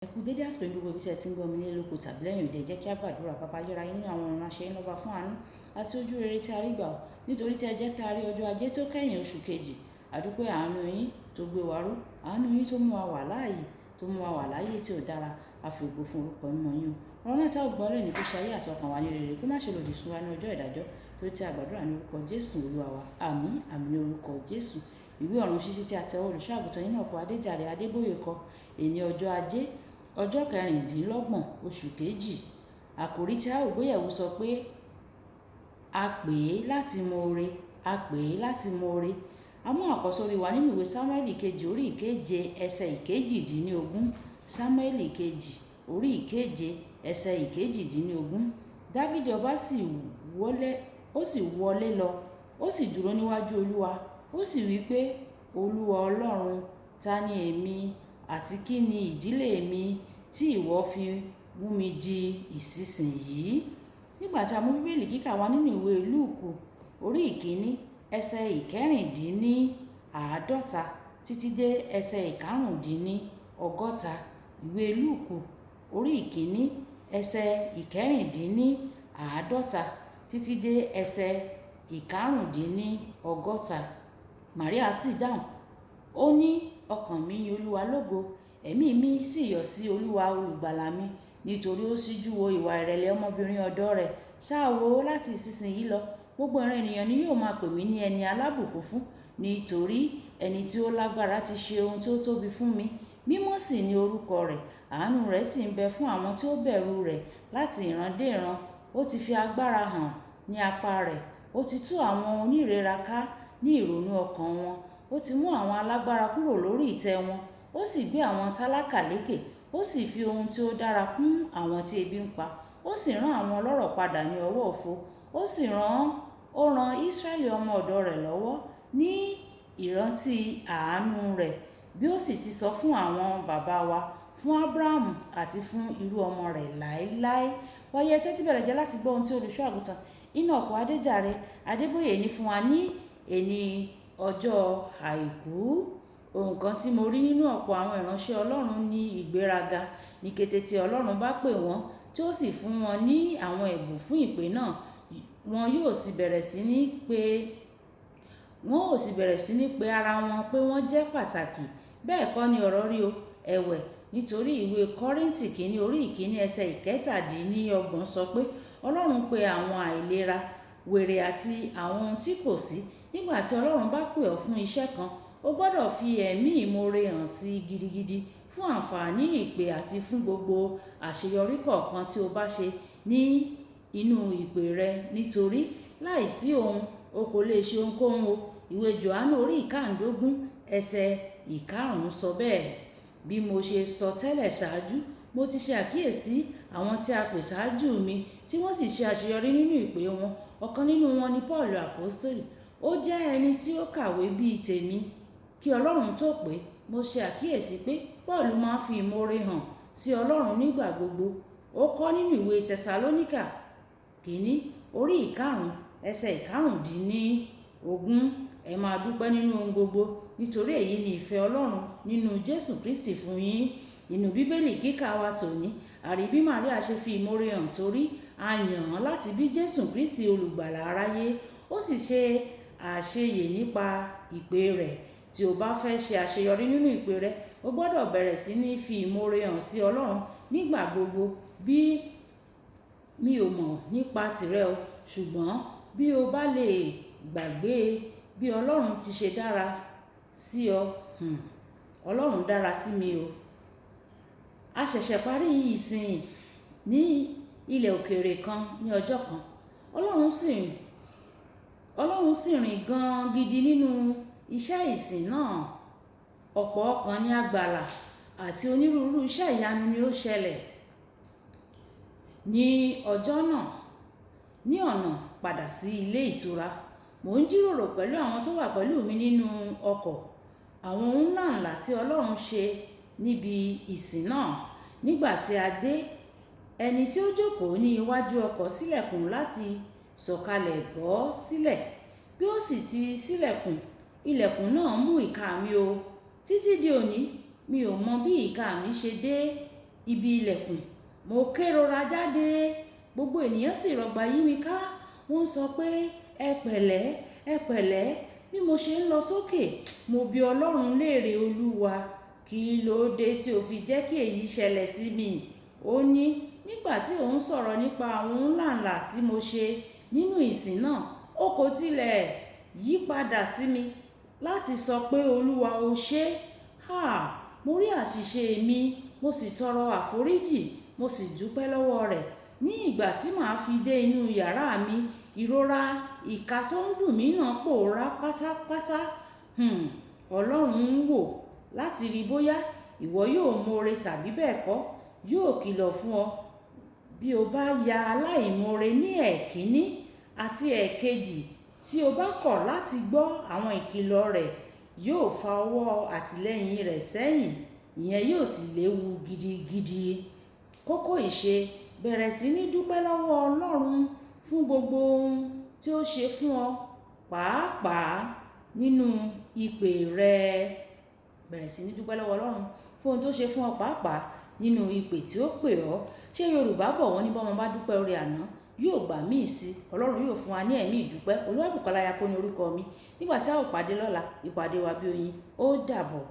Ẹ kú dédé àsìkò yìí gbogbo ibi tí ẹ ti ń gbọ́ mi nílé lóko tàbí lẹ́yìn òde. Jẹ́ kí a gbàdúrà. Baba ayérayé nínú àwọn ọ̀run, aṣẹ yín lọ́ba fún àánú àti ojú rere tí a rí gbà ó. Nítorí tí ẹ jẹ́ kí a rí ọjọ́ ajé tó kẹ́yìn oṣù kejì. Àdúpẹ́ àánú yín tó gbé wa ró, àánú yín tó mú wa wà láàyè, tó mú wa wà láyé tí ó dára. A fi ògo fún orúkọ mímọ́ yín o. Ọ̀rọ̀ náà tí a ó gbọ́ lónìí kó ṣe ayé àti ọkàn wa ní rere, kó má ṣe lòdì sí wa ní ọjọ́ ìdájọ́. Torí tí a gbàdúrà ní orúkọ Jésù Olúwa wa. Àmín, àmín ní orúkọ Jésù. Ìwé ọ̀run ṣíṣí tí a tẹ ọwọ́ olùṣọ́-àgùntàn Enoch Adéjàre Adébóyè kọ. Èní ọjọ́ ajé, ọjọ́ kẹrìndínlọ́gbọ̀n oṣù kejì. Àkòrí tí a ó gbéyẹ̀wò sọ pé a pè é láti mọ oore, a pè é láti mọ oore. A mú àkọ́sórí wa nínú ìwé Sámúẹ́lì kejì orí ìkeje ẹsẹ̀ ìkejìdínlógún. Sámúẹ́lì kejì orí ìkeje ẹsẹ̀ ìkejìdínlógún. Dávidi ọba sì wọlé, ó sì wọlé lọ, ó sì dúró níwájú Olúwa. Ó sì wí pé, Olúwa Ọlọ́run, ta ni èmi àti kí ni ìdílé mi tí ìwọ fi mú mi di ìsinsìnyí? Nígbà tí a mú Bíbélì kíkà wá nínú ìwé Lúùkù orí ìkíní ẹsẹ̀ ìkẹrìndínláàádọ́ta títí dé ẹsẹ̀ ìkarùndínní ọgọ́ta. Ìwé Lúùkù orí ìkíní ẹsẹ̀ ìkẹrìndínláàádọ́ta títí dé ẹsẹ̀ ìkarùndínní ọgọ́ta. Màríà sì dáhùn, ó ní, ọkàn mi yin Olúwa lógo, ẹ̀mí mi sì yọ̀ sí Olúwa olùgbàlà mi, nítorí ó ṣíjú wo ìwà ìrẹ̀lẹ̀ ọmọbìnrin ọ̀dọ̀ rẹ̀. Ṣá wò ó láti ìsinsìnyí lọ, gbogbo ìran ènìyàn ni yóò máa pè mí ní ẹni alábùkún fún, nítorí ẹni tí ó lágbára ti ṣe ohun tí ó tóbi fún mi. Mímọ́ sì ni orúkọ rẹ̀, àánú rẹ̀ sì ń bẹ fún àwọn tí ó bẹ̀rù rẹ̀ láti ìran dé ìran. Ó ti fi agbára hàn ní apá rẹ̀, ó ti tú àwọn onírera ká ní ìrònú ọkàn wọn. Ó ti mú àwọn alágbára kúrò lórí ìtẹ́ wọn, ó sì gbé àwọn tálákà lékè. Ó sì fi ohun tí ó dára kún àwọn tí ebi ń pa. Ó sì rán àwọn ọlọ́rọ̀ padà ní ọwọ́ òfo. Ó sì rán, ó ran Israẹli ọmọ ọ̀dọ̀ rẹ̀ lọ́wọ́ ní ìrántí àánú rẹ̀, bí ó sì ti sọ fún àwọn baba wa, fún Abrahamu àti fún irú ọmọ rẹ̀ láéláé. Wáyé tẹ́tí bẹ̀rẹ̀ jẹ́ láti gbọ́ ohun tí olùṣọ́-àgùntàn Enoch Adéjàre Adébóyè ní fún wa ní èní ọjọ́ àìkú. Ohun kan tí mo rí nínú ọ̀pọ̀ àwọn ìránṣẹ́ Ọlọ́run ní ìgbéraga. Ní kété tí Ọlọ́run bá pè wọ́n tí ó sì fún wọn ní àwọn ẹ̀bùn fún ìpè náà, wọn yóò sì bẹ̀rẹ̀ sí ní pé, wọ́n ó sì bẹ̀rẹ̀ sí ní pé ara wọn pé wọ́n jẹ́ pàtàkì. Bẹ́ẹ̀ kọ́ ni ọ̀rọ̀ rí o. Ẹ̀wẹ̀, nítorí ìwé Kọ́ríńtì kìíní orí ìkíní ẹsẹ̀ ìkẹtàdínníọgbọ̀n sọ pé Ọlọ́run pe àwọn àìlera, wèrè àti àwọn ohun tí kò sí. Nígbà tí Ọlọ́run bá pè ọ́ fún iṣẹ́ kan, o gbọdọ̀ fi ẹ̀mí ìmoore hàn sí gidigidi fún àǹfààní ìpè àti fún gbogbo àṣeyọrí kọ̀ọ̀kan tí o bá ṣe ní inú ìpè rẹ. Nítorí láìsí òun, o kò lè ṣe ohunkóhun o. Ìwé Jòhánù orí ìkáǹdógún ẹsẹ̀ ìkarùn-ún sọ bẹ́ẹ̀. Bí mo ṣe sọ tẹ́lẹ̀ ṣáájú, mo ti ṣe àkíyèsí àwọn tí a pè ṣáájú mi tí wọ́n sì ṣe àṣeyọrí nínú ìpè wọn. Ọ̀kan nínú wọn ni Paulu Àpọ́stélì. Ó jẹ́ ẹni tí ó kàwé bí tèmi. Kí Ọlọ́run tó pè, mo ṣe àkíyèsí pé Paulu máa ń fi ìmoore hàn sí Ọlọ́run nígbà gbogbo. Ó kọ nínú ìwé Tẹsalóníkà kìíní orí ìkarùn-ún ẹsẹ̀ ìkarùndínní ogún. Ẹ máa dúpẹ́ nínú ohun gbogbo, nítorí èyí ni ìfẹ́ Ọlọ́run nínú Jésù Kristi fún yín. Nínú Bíbélì kíkà wa tòní, a rí bí Màríà ṣe fi ìmoore hàn torí a yàn án láti bí Jésù Kristi olùgbàlà aráyé. Ó sì ṣe àṣeyè nípa ìpè rẹ̀. Tí o bá fẹ́ ṣe àṣeyọrí nínú ìpè rẹ, o gbọdọ̀ bẹ̀rẹ̀ sí ní fi ìmoore hàn sí Ọlọ́run nígbà gbogbo. Bí mi ò mọ̀ nípa tìrẹ o, ṣùgbọ́n bí o bá lè gbàgbé bí Ọlọ́run ti ṣe dára sí ọ, Ọlọ́run dára sí mi o. A ṣẹ̀ṣẹ̀ parí ìsìn ní ilẹ̀ òkèèrè kan ní ọjọ́ kan. Ọlọ́run sì rìn gan gidi nínú iṣẹ́ ìsìn náà. Ọ̀pọ̀ ọkàn ní àgbàlá àti onírúurú iṣẹ́ ìyanu ni ó ṣẹlẹ̀ ní ọjọ́ náà. Ní ọ̀nà padà sí ilé ìtura, mò ń jíròrò pẹ̀lú àwọn tó wà pẹ̀lú mi nínú ọkọ̀, àwọn ohun ńlá ńlá tí Ọlọ́run ṣe níbi ìsìn náà. Nígbà tí a dé, ẹni tí ó jókòó ní iwájú ọkọ̀ ṣílẹ̀kùn láti sọ̀kalẹ̀ bọ́ sílẹ̀. Bí ó sì ti ṣílẹ̀kùn, ilẹ̀kùn náà mú ìka mi o. Títí di òní, mi ò mọ̀ bí ìka mi ṣe dé ibi ilẹ̀kùn. Mo kérora jáde. Gbogbo ènìyàn sì rọ̀gbà yí mi ká. Wọ́n sọ pé, "Ẹ pẹ̀lẹ́, ẹ pẹ̀lẹ́." Bí mo ṣe ń lọ sókè, mo bi Ọlọ́run léèrè, "Olúwa, kí ló dé tí o fi jẹ́ kí èyí ṣẹlẹ̀ sí mi?" Ó ní, "Nígbà tí ò ń sọ̀rọ̀ nípa àwọn ohun ńláǹlà tí mo ṣe nínú ìsìn náà, o kò tilẹ̀ yípadà sí mi láti sọ pé Olúwa ó ṣe." Ha! Mo rí àṣìṣe mi, mo sì tọrọ àforíjì, mo sì dúpẹ́ lọ́wọ́ rẹ̀. Ní ìgbà tí màá fi dé inú yàrá mi, ìrora ìka tó ń dùn mí náà pòórá pátápátá. Ọlọ́run ń wò láti rí bóyá ìwọ yóò mọ̀ọ́rẹ́ tàbí bẹ́ẹ̀ kọ́. Yóò kìlọ̀ fún ọ bí o bá ya aláìmoore ní ẹ̀kíní àti ẹ̀kejì. Tí o bá kọ̀ láti gbọ́ àwọn ìkìlọ̀ rẹ̀, yóò fa ọwọ́ àtìlẹ́yìn rẹ̀ sẹ́yìn. Ìyẹn yóò sì léwu gidigidi. Kókó ìṣe: bẹ̀rẹ̀ sí ní dúpẹ́ lọ́wọ́ Ọlọ́run fún gbogbo ohun tí ó ṣe fún ọ, pàápàá nínú ìpè rẹ. Bẹ̀rẹ̀ sí ní dúpẹ́ lọ́wọ́ Ọlọ́run fún ohun tó ṣe fún ọ, pàápàá nínú ìpè tí ó pè ọ́. Ṣé Yorùbá bọ̀ wọ́n ní bọ́mọ bá dúpẹ́ oore àná, yóò gbà míì sí. Ọlọ́run yóò fún wa ní ẹ̀mí ìdúpẹ́. Olúwabùkọ́lá Ayako ní orúkọ mi. Nígbà tí a ó pàdé lọ́la, ìpàdé wa bí oyin. Ó dàbọ̀.